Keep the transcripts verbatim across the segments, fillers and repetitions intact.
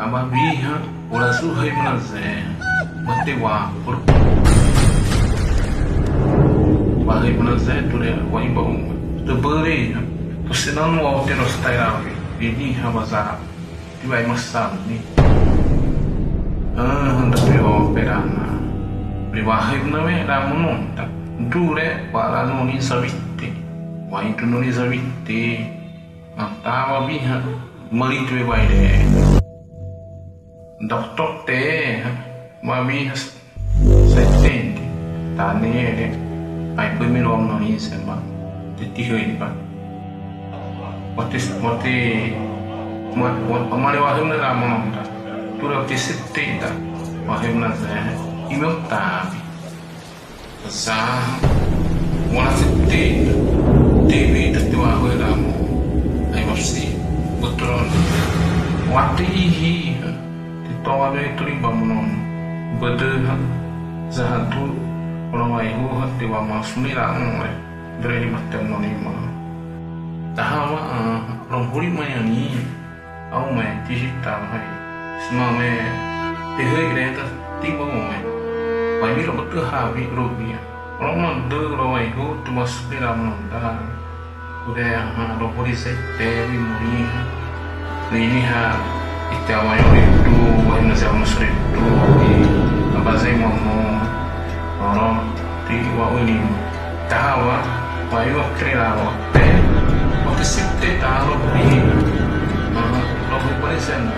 Ãma wi hã, õ la zu hâimana zé, wa te wa, õ, wa hâimana zé, duré wa imba õ, te bâ ré hã, tô sena wa te rostai ra, ĩni hã wa za, te wa imasa ni. Ãhã, da te opera na. Duré wa hâimana wẽ, da mono, da, duré, wa la norĩ zawite, wa ĩdu norĩ zawite. Ãhã, wa wi hã, mari te wa ire. Dr. T, wa wi hã, setenta. Tane, ai, primeiro ano ni sema. Te ti hoi ba. Wa te, wa te, wa, wa, wa mare wa hâimana ra mono ta. Duré te setenta. Wa hâimana zé. Ĩma ta. Za, wa na sete, te wi, da te wa hâ ra mo, ai wa si, bâtâ ré. Wa te ihi, te tô wa me turi ba mono, bâdâ hã, za hã tu, wa na wa ihu hã, te wa ma sumi ra mo, ai, duré ni ma te mono ni ma. Tahawa, ã, romhuri ma ya ni, A'uwẽ, tijita hã, sima wẽ, te hâiré da, te wa wẽ. Wa ĩmi robâtâ hawi robia. Roma dâ, rowaihu, te wa sipera mono da. Duré hã, rohuri zé te wi mori hã. Nini hã, ĩtewa yori tu, wa ĩna zé wa mosori tu, i, abazei mono. Oro, te wa uni. Tahawa, wa yu wa tre ra wa pé, wa te sipte ta lo bi, ma, lo bi pare sen,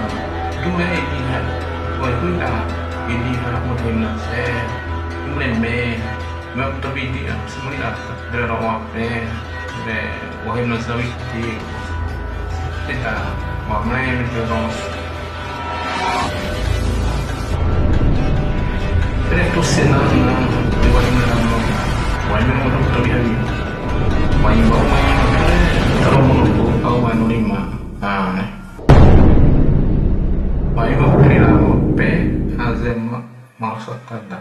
tu me ini ha, wa yu da, ini ha, mo te na se, mo te me, me to bi di, a, simuli a, dre ro wa pé, dre, wa him na sa wi ti, te ta, wa me, me te ro, Pere tô sena na, te wa hâimana na, wa hâimana na tô mi hâimana. Wa hâimana, wa hâimana, tô mono tô, a wa no lima. Ah, né? Wa hâimana, pere na, pé, azema, mal só tá dá.